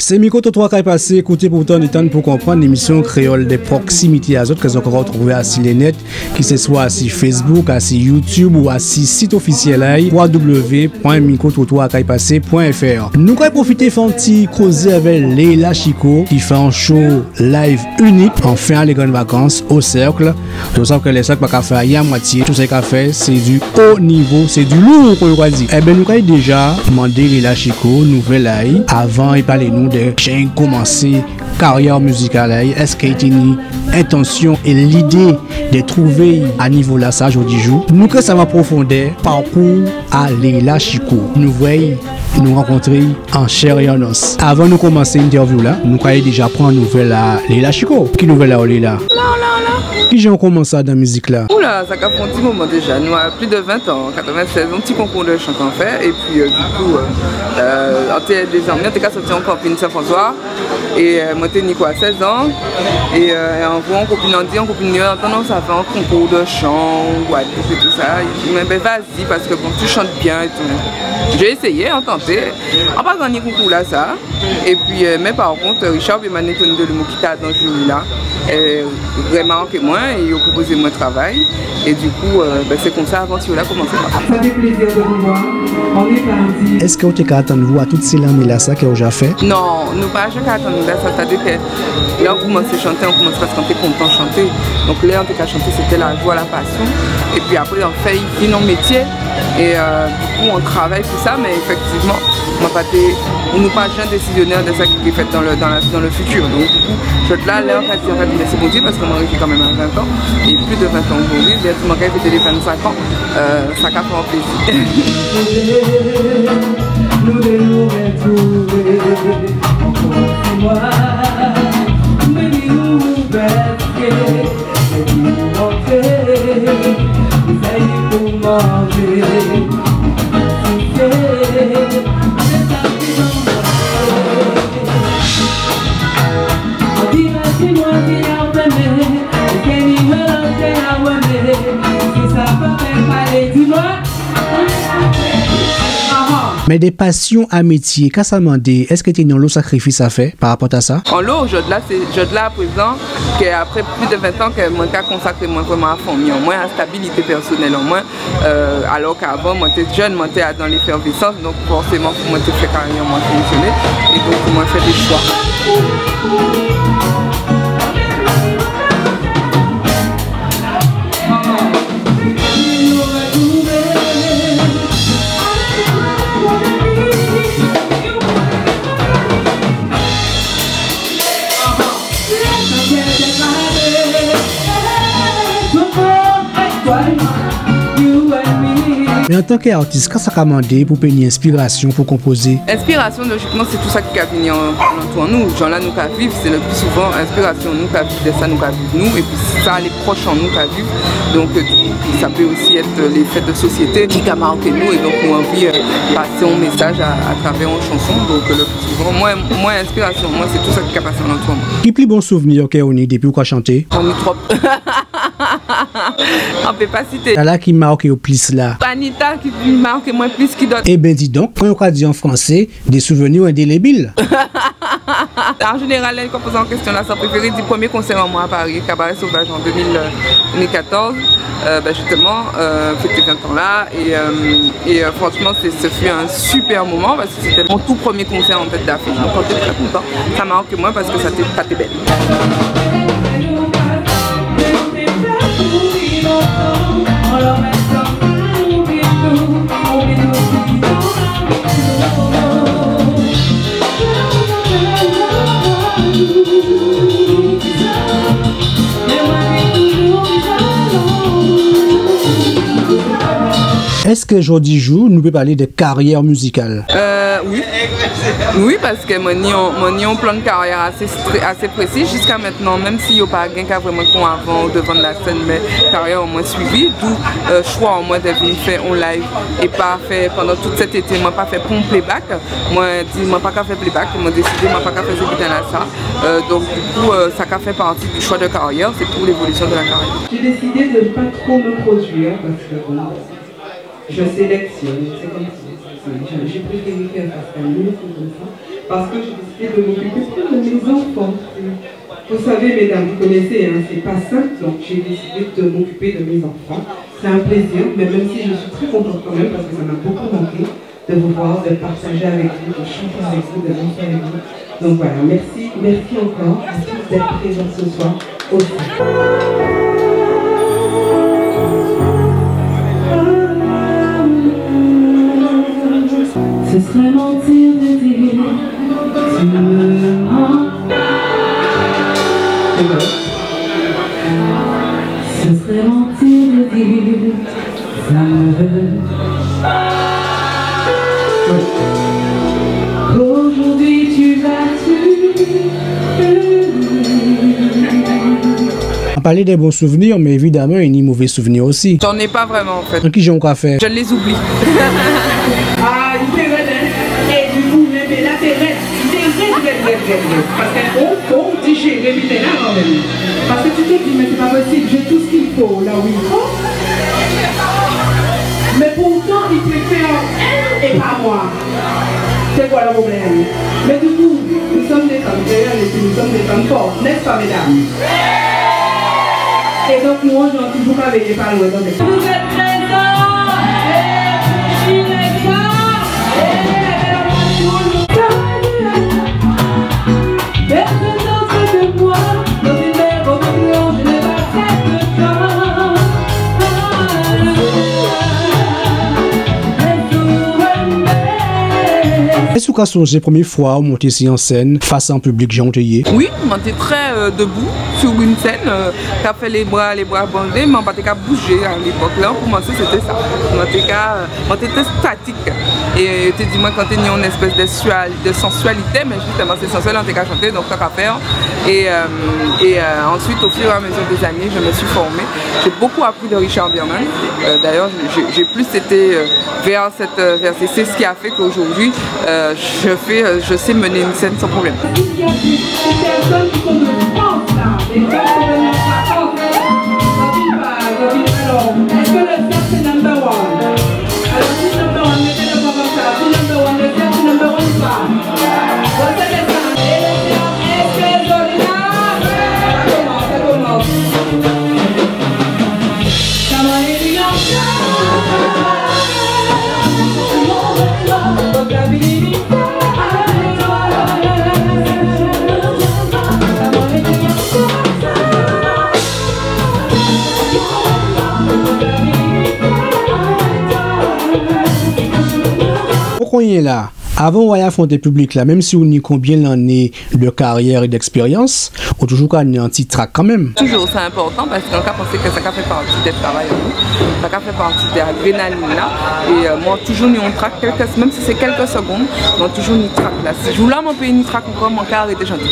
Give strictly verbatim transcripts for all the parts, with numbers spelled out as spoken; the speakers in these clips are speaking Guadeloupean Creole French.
Sé Mikrotrotwa kay pasé, kouté pou tann, détann pou konprann, lémisyon kréyòl dè pwoksimité a zòt, kè zòt ka rètwouvé asi lè nèt, kisiswa asi Facebook, asi YouTube ou asi sit ofisyèl a'y, w w w pwen mikrotrotwa kay pasé pwen f r. Nou kay pwofité fè on ti kozé avè Leila Chicot, ki fè on show live inik an fen a lé grann vakans o Cercle. Zòt sav kè lè Cercle pa ka fè ayen a mwatyé, tout sa i ka fè, sé di o nivo, sé di lou, kon yo ka di. Ében, nou kay déja mandé Leila Chicot nouvèl a'y, avan i palé nou dè jan i koumansé karyè mizikal a'y. Èskè i té ni entansyon é lidé dè twouvé'y a nivo-lasa jòdijou? Nou kay sav an pwofondè pakou a Leila Chicot. Nou vwè'y, nou rankontré'y an chè é an os. Avan nou koumansé entèvyou-la, nou kay déja pran nouvèl a Leila Chicot. Ki nouvèl a'w, Leila? Kijan ou koumansé adan mizik-la? Oula, sa ka fè on ti moman déja. Nou a plis dè ven an, an katrèvensèz, on ti konkou dè chan an fèt. Épi, euh, dikou, euh, euh, an té dé zanmi, an té ka sòti an kanpin Sen-Franswa. É, euh, mwen té ni kwa, sèz an. É, euh, an gwo, an kopin an di, an kopin an di, atann, nou sa fè on konkou dè chan Gwadloup é tousa. Mwen, ben, vas-y, paskè, bon, tu chantes bien et tout. J'ai essayé, an tanté. An pa gannyé konkou-lasa. Épi, euh, mé pa kont, euh, Richard Bemane, Tony Delumeau ki té adan jiri-la, euh, rèmaké mwen é yo pwopozé mwen travay. É dikou, euh, ben, sé konsa lavanti-la koumansé. Ça fait plaisir de vous voir. On est parti. Èskè ou té ka atann vou a tout sé lanné-lasa kè ou ja fè? Non, nou pa jen ka atann nou la, sétadi kè lè an koumansé chanté, an koumansé paskè an té kontan chanté. Donk, lè an té ka chanté, sété lajwa, la pasyon. Épi apré, an fè'y vin on métyé. É, euh, dikou, an travay pou sa, mé éfèktivman, mwen pa té, nou pa jen désizyonè dè sa ki pé fèt dan lè, dan la, dan lè fiti. Donk, dikou, jòdla, lè an ka di, an ka di mèsi Bondyé, paskè mwen rivé kanmenm a ven an, é plis dè ven an jòdi, lè di mwen ka fété lé vennsenk an, euh, sa ka fè an plézi. Nou dé nou rètwouvé ankò on fwa, baby, nou bèl. Mé dè pasyon a métyé, ka sa mandé, èskè té ni on lo sakrifis a fè pa rapò a sa? On lo, jòdla, sé, jòdla, aprézan, kè apré plis dè ven an kè mwen ka konsakré mwen vrèman a fanmi an mwen, a stabilité pèsonèl an mwen, euh, alò kè avan, mwen té jenn, mwen té adan léfèvésans, donk fòsèman, pou mwen té fè karyè an mwen fonksyonné, é donk pou mwen fè dé chwa. Mé antankè artis, ka sa ka mandé pou pé ni enspirasyon pou konpozé? Enspirasyon, lojikman, sé tou sa ki ka vini an, alantou an nou. Jan-la nou ka viv, sé lè pli souvan enspirasyon nou ka viv dè sa nou ka viv nou, épi sa lé pwòch an nou ka viv. Donk, euh, sa pé osi èt lé fèt dè sosyété ki ka maké nou, é donk nou anvi, euh, pasé on mésaj a, atravè on chanson. Donk, euh, lè pli souvan, mwen, mwen, enspirasyon mwen, sé tou sa ki ka pasé alantou an mwen. Ki pli bon souvnir kè ou ni dépi ou ka chanté? An ni twòp. An pé pa sité. Tala ki maké'w plis la? Pa ni ta ki maké mwen plis ki dòt. Ében, di donk, kon yo ka di an fransé, des souvenirs indélébiles. An jénéral, lè yo ka pozé an kèsyon-lasa, an préféré di prèmyé konsè an mwen a Pari, Cabaret Sauvage an dé mil, euh, dé mil katòz. Euh, ben, justement, euh, fété ven an la, é, euh, é, euh, franchman, sé, ce fut un super moment, paskè sété mon tout prèmyé konsè an tèt d'afish, donk an té trè kontan. Sa maké mwen paskè sa té, sa té bèl. Èskè jòdijou nou pé palé dè karyè mizikal? Euh, wi. Wi, paskè mwen ni on, mwen ni on plan dè karyè asé strè-, asé prési. Jiska mentnan, menm si yo pa jen ka vwè mwen kon avan o devan dè lasèn, mé karyè an mwen swivi, dou, euh, chwa an mwen dè vin fè on live é pa fè pandan tout sèt été, mwen pa fè pon playback. Mwen di, mwen pa ka fè playback, mwen désidé, mwen pa ka fè sé biten-lasa. Euh, donk, dikou, euh, sa ka fè pati di chwa dè karyè, sé pou lévolisyon dè la karyè. J'ai décidé de ne pas trop me produire parce que, bon, je sélectionne, c'est comme ça. C'est, j'ai, j'ai préféré faire face à nous, c'est comme ça. Parce que j'ai décidé de m'occuper de mes enfants. Vous savez, mesdames, vous connaissez, hein, c'est pas simple, donc j'ai décidé de m'occuper de mes enfants. C'est un plaisir, mais même si je suis très contente quand même, parce que ça m'a beaucoup manqué de vous voir, de partager avec vous, de chanter avec vous, de danser avec vous. Donc voilà, merci, merci encore à tous d'être présents ce soir aussi. Ce serait mentir de dire, tu me mens. Ce serait mentir de dire, ça me qu'aujourd'hui tu vas tu. An palé dé bon souvnir, mé évidaman, ni mové souvnir osi. J'en ai pas vraiment, en fait. Donk, ki jan ou ka fè ? Je les oublie. Ah, i té rèd, hein. É di kou, mé, mé la té rèd. I té rèd, rèd, rèd, rèd, rèd. Paskè fo, fo dijéré biten-la kanmenm. Parce que tu te dis, mais c'est pas possible, j'ai tout ce qu'il faut là où il faut. Mais pourtant, il préfère elle et pas moi. C'est quoi le problème ? Mais du coup, nous sommes des femmes créoles et puis nous sommes des femmes fortes, n'est-ce pas, mesdames ? Et donc, nous, on est toujours pas veillés par loin, donc. Vous êtes présents et je suis là. Èskè ou ka sonjé prèmyé fwa ou monté si an sèn fas a an piblik, jan ou té yé ? Oui, mwen té très, euh, debout sur une scène, euh, ka fè lé bra, lé bra bandé, mé mwen pa té ka boujé a lépok-la. Pou mwen, sé, sé té sa. Mwen té ka, euh, mwen té, té statique. É té di mwen kan té ni an espès de sual-, de sensualité, mé jistèman sé sensuel an té ka chanté, donk tant qu'à faire. Et, euh, et, euh, ensuite, au fur et à mesure des années, je me suis formée. J'ai beaucoup appris de Richard Berman. Euh, d'ailleurs, j'ai, j'ai plus été, euh, vers cette, euh, vers, c'est, c'est ce qui a fait qu'aujourd'hui, euh, je fais, euh, je sais mener une scène sans problème. Il y a des, des personnes qui sont de France, là, des gens qui sont venus de la France. Alors, est-ce que le cercle number one ? Alors, si number one, mettez le bras comme ça. Si number one, le cercle number one ou pas ? Bon, c'est ça. Et le cercle, est-ce que Zolina ? Ça commence, ça commence. Ou konnet la, avan ou ay afronté piblik-la, menm si ou ni konbien lanné de karyè é d'ekspérians, ou toujou ka ni an ti trak kanmenm. Toujours, c'est important parce qu'on ka pansé que ça fait partie du travail, hein. Ça fait partie de l'adrénaline là. Et, euh, mwen toujou ni an trak, quelques, même si c'est quelques secondes, mwen toujou ni trak la. Si jou-la mwen pa ni trak ankò, mwen ka arété chanté.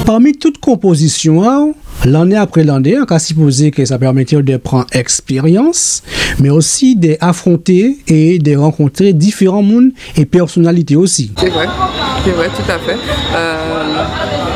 Pami tout konpozision-an, lanné apré lanné, an ka sipozé ke sa pèmet de pran ekspérians, mé osi de afronté é de rankontré diféran moun é pèsonalité osi. C'est vrai, c'est vrai, tout à fait. Euh,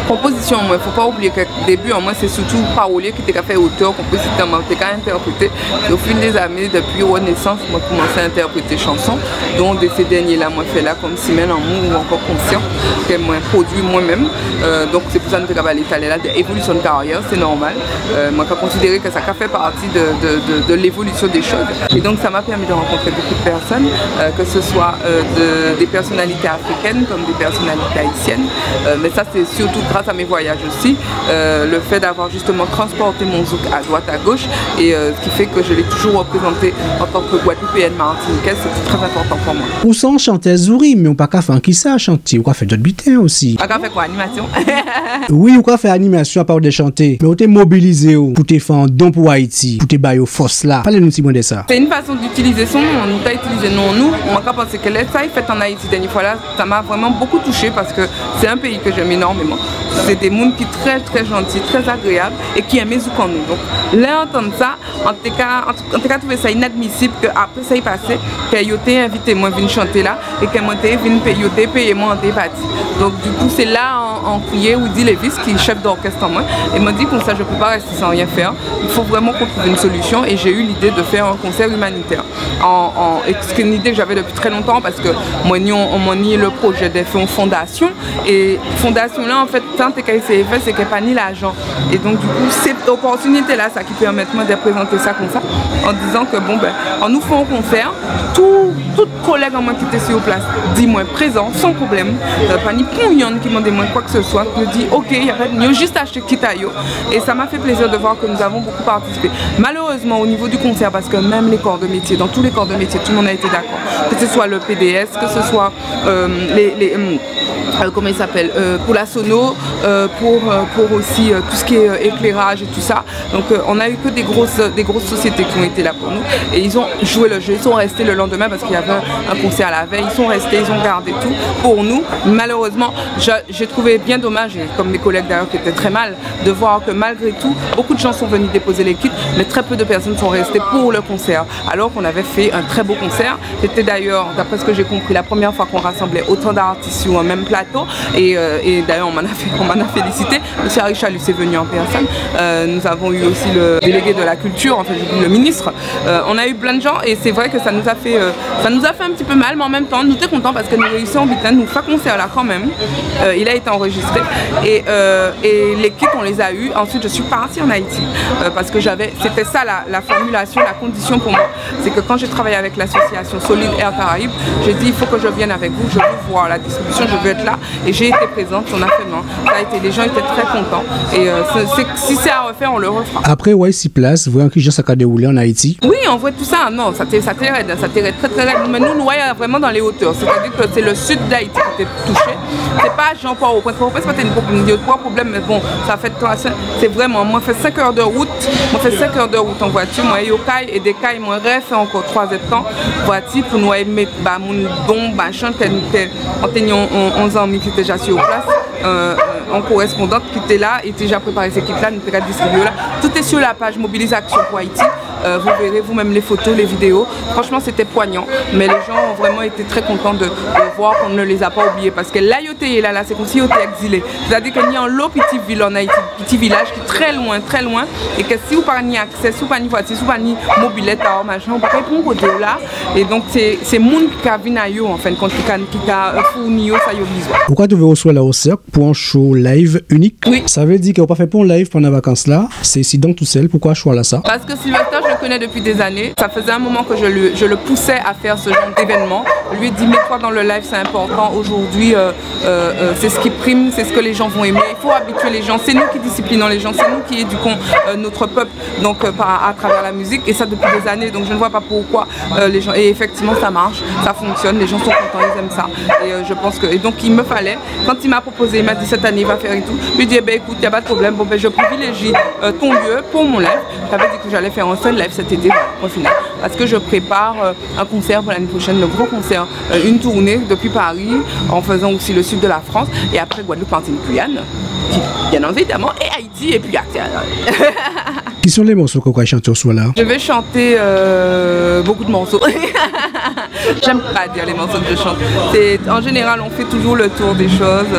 konpozision, mwen, fo pa oubliyé ke débi an mwen, sé sirtou pawolié ki té ka fè otè, konpozitè, mwen té ka entèprété. Au fil des années, depuis Renaissance, mwen koumansé entèprété chanson, dont de ces derniers-là, mwen fè la Konmsi mwen lanmou ou ankò Konsian, ke mwen prodwi mwen menm. Euh, donk, sé pou sa nou té ka palé talè-la de évolision de karyè, sé nòmal. Euh, mwen ka konsidéré ke sa ka fè pati de, de, de, de l'évolution des choses. Et donc, ça m'a permis de rencontrer beaucoup de personnes, euh, que ce soit, euh, de, des personnalités africaines comme des personnalités haïtiennes. Euh, mais ça, c'est surtout grâce Grâce à mes voyages aussi, euh, le fait d'avoir justement transporté mon zouk à droite, à gauche, et, euh, ce qui fait que je l'ai toujours représenté en tant que Guadeloupéenne martiniquaise, c'était très important pour moi. Ou sé an chantèz, wi, mé ou pa ka fè anki sa, chanté, ou ka fè dòt biten osi. Pa ka fè kwa, animasyon ? Wi, ou ka fè animasyon, apa dè chanté. Mé ou té mobilizé'w pou té fè an don pou Ayiti, pou té ba yo fòs-la. Palé nou tibwen dè sa. C'est une façon d'utiliser son nom, nou ka itilizé non nou, mwen ka pansé ke lè sa i fèt an Ayiti dènyé fwa-la, ça m'a vraiment beaucoup touchée parce que c'est un pays que j'aime énormément. C'est des moun ki très, très gentils, très agréables et ki enmen zouk an nou. Donk, lè an tann sa, an té ka, an té ka twouvé sa inadmisible ke apré sa i pasé, ke yo té envité mwen vin chanté la, é ke mwen té vin pé-, yo té péyé mwen, an té pati. Donc, du coup, c'est là, an, an kriyé Rudy Lévis, ki chef d'orchestre an mwen, é mwen di konsa, je peux pas rester sans rien faire. Il faut vraiment qu'on trouve une solution, et j'ai eu l'idée de faire un concert humanitaire. En, en, et c'est une idée que j'avais depuis très longtemps, parce que mwen ni, mwen ni le projet de faire une fondation, é fondasyon-la, an fèt, sa an té ka éséyé fè, sé ke pa ni lajan. É donk, du coup, sé opòtinité-la, sa ki pèmèt mwen dè prézanté sa konsa, an dizan ke, bon, ben, annou fè an konsè, tout, tout kolèg an mwen ki té si plas di mwen prézan, san pwoblèm. Euh, pa ni pon yonn ki mandé mwen quoi que ce soit. Yo di, OK, y a pas de, yo jis achté kit a yo. Et ça m'a fait plaisir de voir que nous avons beaucoup participé. Malheureusement, au niveau du concert, parce que même les corps de métier, dans tous les corps de métier, tout le monde a été d'accord. Que ce soit le P D S, que ce soit, euh, les, les, euh, euh, comment il s'appelle, euh, pour la sono, euh, pour, euh, pour aussi, euh, tout ce qui est, euh, éclairage et tout ça. Donc, euh, on a eu que des grosses, des grosses sociétés qui ont été là pour nous. Et ils ont joué le jeu, ils sont restés le lendemain parce qu'il y avait un, un concert la veille. Ils sont restés, ils ont gardé tout pour nous. Malheureusement, je, j'ai trouvé bien dommage, et comme mes collègues d'ailleurs, qui étaient très mal, de voir que malgré tout, beaucoup de gens sont venus déposer les kits, mais très peu de personnes sont restées pour le concert, alors qu'on avait fait un très beau concert. C'était d'ailleurs, d'après ce que j'ai compris, la première fois qu'on rassemblait autant d'artistes sur un même plateau. Et, euh, et d'ailleurs, on m'en a fait, on m'en a félicité. Monsieur Harry Chalus est venu en personne. Euh, nous avons eu aussi le délégué de la culture, enfin, je dis le ministre. Euh, on a eu plein de gens et c'est vrai que ça nous a fait, euh, ça nous a fait un petit peu mal, mais en même temps, nou té kontan parce que nou réisi an biten, nou fè konsè-la quand même. Euh, il a été enregistré. Et, euh, et les kits, on les a eus. Ensuite, je suis partie en Haïti, euh, parce que j'avais, c'était ça la, la formulation, la condition pour moi. C'est que quand j'ai travaillé avec l'association Solid Air Caraïbes, j'ai dit, il faut que je vienne avec vous, je veux voir la distribution, je veux être là. Et j'ai été présente, on a fait, non. Ça a été, les gens étaient très contents. Et, euh, c'est, c'est, si c'est à refaire, on le refera. Apré, ou ay si plas, vwè an ki jan sa ka déwoulé an Ayiti ? Oui, on voit tout ça. Non, sa té, sa té rèd, sa té rèd, très, très rèd. Mais nous, nou ay vraiment dans les hauteurs. C'est-à-dire que c'est le sud d'Haïti qui était touché. Sé pa jan Port-au-Prince. Port-au-Prince, pa té ni pwoblèm, ni pwoblèm, mé bon, sa fè twa, sé, sé vréman, mwen fè senk è dè wout, mwen fè senk è dè wout an vwati, mwen ay Okay, é dè Okay, mwen rèfè ankò twa zèdtan vwati pou nou ay mèt ba moun don, machin, tèl, tèl. An té ni on, on, on zanmi ki té ja si plas, euh, on korèspondant ki té la, é té ja préparé sé kit-la, nou té ka distribiyé la. Tout est sur la page Mobilisation pour Haïti. Euh, vous verrez vous-même les photos, les vidéos. Franchement, c'était poignant. Mais les gens ont vraiment été très contents de, de voir qu'on ne les a pas oubliés. Parce que la yo té yé la, la, sé konsi yo té ekzilé. C'est-à-dire que ni anlo piti vil an Ayiti, piti vilaj ki trè lwen, trè lwen. É ke si ou pa ni aksè, si ou pa ni vwati, si ou pa ni mobilèt, a, machin, ou pa ka pran koté-w la. É donk, sé, sé moun ki ka vin a yo, an fen dè kont, ki ka, ki ka, euh, founi yo sa yo bizwen. Ou ka twouvé oswè-la o Sèk pou on show live inik. Wi. Sa vé di ke ou pa fè pon live pandan vakans-la, sé isi donk tousèl. Poukwa chwa-lasa ? Parce que Sylvester, je le connais depuis des années. Ça faisait un moment que je le, je le poussais à faire ce genre d'événement. Je lui ai dit, mets-toi dans le live, c'est important. Aujourd'hui, euh, euh, euh, c'est ce qui prime, c'est ce que les gens vont aimer. Il faut habituer les gens. C'est nous qui disciplinons les gens, c'est nous qui éduquons, euh, notre peuple. Donc, euh, par, à travers la musique, et ça depuis des années, donc je ne vois pas pourquoi, euh, les gens, et effectivement, ça marche, ça fonctionne, les gens sont contents, ils aiment ça. Et, euh, je pense que, et donc, il me fallait, quand il m'a proposé, il m'a dit, cette année, il va faire et tout, je lui ai dit, eh ben, écoute, il n'y a pas de problème, bon, ben, je privilégie, euh, ton lieu pour mon live. J'avais dit que j'allais faire un seul live cet été, voilà, point final. Parce que je prépare, euh, un concert pour l'année prochaine, le gros concert, euh, une tournée depuis Paris, en faisant aussi le sud de la France, et après Guadeloupe, Martinique, Guyane, qui, bien évidemment, et Haïti, et puis Acteur. Ki sé lé mòso ke ou ka chanté oswè-la ? Je vais chanter, euh, beaucoup de morceaux. J'aime pas dire les morceaux que je chante. C'est, en général, on fait toujours le tour des choses.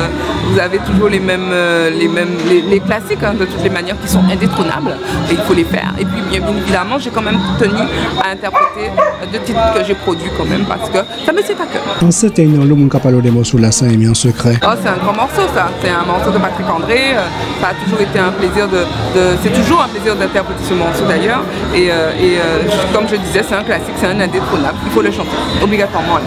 Vous avez toujours les mêmes, euh, les mêmes, les, les classiques, hein, de toutes les manières, qui sont indétrônables. Et il faut les faire. Et puis, bien, bien évidemment, j'ai quand même tenu à interpréter, euh, deux titres que j'ai produits quand même, parce que ça me tient à cœur. An sèt, ni anlo moun ka palé-w dè mòso-lasa, Aimer en secret. Oh, c'est un grand morceau, ça. C'est un morceau de Patrick André. Euh, ça a toujours été un plaisir de, de, c'est toujours un plaisir d'interpréter ce morceau, d'ailleurs. Et, euh, et, euh, je, comme je disais, c'est un classique, c'est un indétrônable. Il faut le chanter, obligatoirement, là.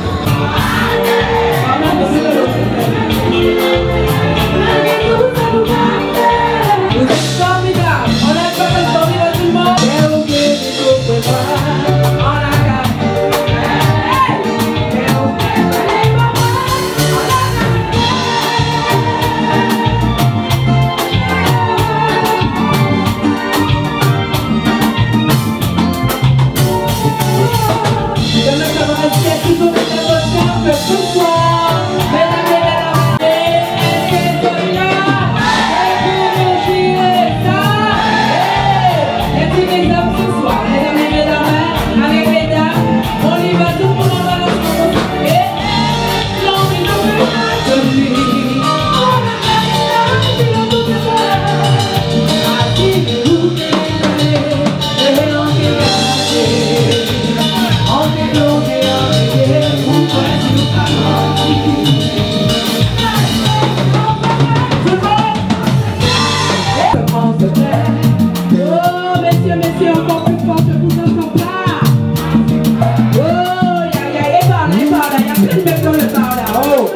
Oh.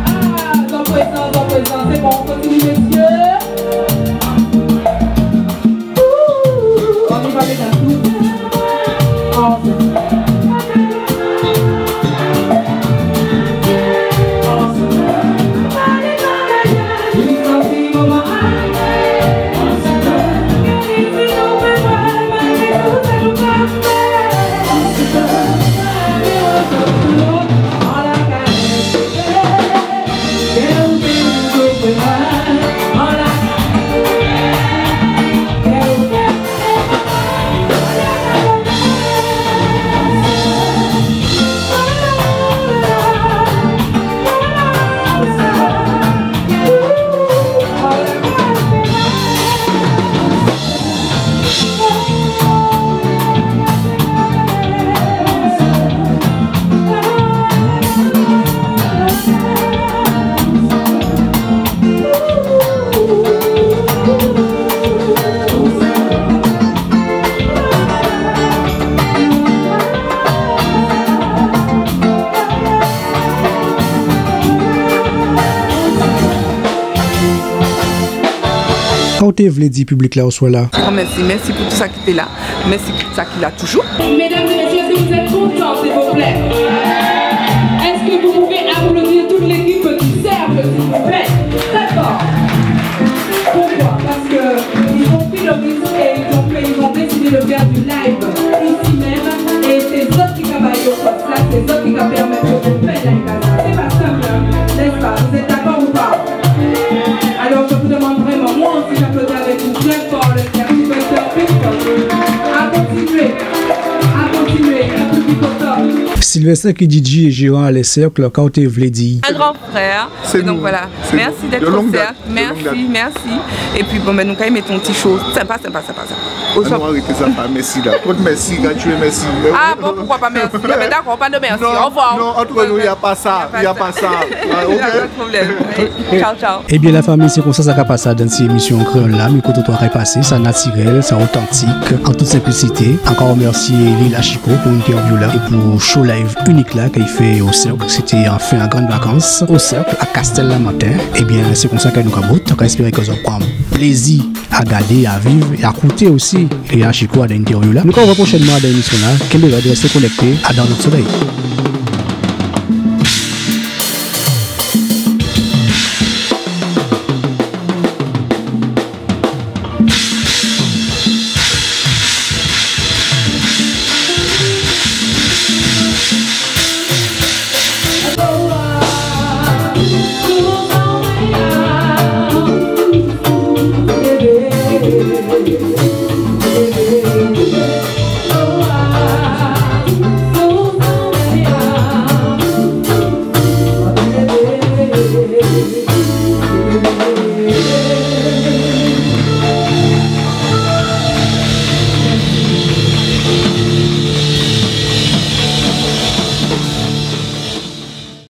Ah, à présent, à présent, c'est bon, on continue, messieurs. Ouh, on y va, mesdames. Oh, c'est Ka ou té vlé di piblik-la oswè-la ? An mèsi, mèsi pou tout sa ki té la, mèsi pou sa ki la toujou. Mesdames et messieurs, est-ce que vous êtes contents, s'il vous plaît ? Est-ce que vous pouvez applaudir toute l'équipe du Cercle, s'il vous plaît ? Très fort. Pourquoi ? Parce que ils ont pris le risque et ils ont fait, ils ont décidé de faire du live ici même. Et c'est eux qui travaillent au poste là, c'est eux qui permettent de faire live là. C'est pas simple, hein, n'est-ce pas ? Vous êtes d'accord ou pas ? Alors, je vous demande vraiment, moi aussi, j'applaudis avec vous très fort le Cercle Sylvester Pink. À continuer, à continuer, un public au top. Sylvester ki D J é jéran a Le Cercle, ka ou té vlé di ? Un grand frère. Et donc voilà. Merci d'être au Cercle. Merci, merci. Et puis bon, ben, nou kay mèt on ti show sympa, sympa, sympa, sympa. Au shop. Anou arété sa, pa mèsi la. Trop de merci, gratuit, merci. Ah bon, pourquoi pas merci ? Ah ben d'accord, pas de merci. Au revoir. Non, entre nous, il y a pas ça. Il y a pas ça. Ah, ok. Pas de problème. Allez, ciao, ciao. Ében, lafanmi, sé konsa sa ka pasé adan ti émisyon kréyòl-la, Mikrotrotwa kay pasé, sa natirèl, sa otantik, an tout senplisité. Ankò mèsi Lila Chicot pou entèvyou-la é pou show live inik-la k'i fè o Cercle. Sé té an fen a grann vakans o Cercle a Castel-Lamentin. Ében, sé konsa kè nou ka bout. An ka espéré kè zòt pran plézi a gadé, a viv é a kouté osi Lila Chicot adan entèvyou-la. Nou ka wè pwochènman adan émisyon-la. Kenbé rèd, rèsté konèkté. Adan on lòt solèy.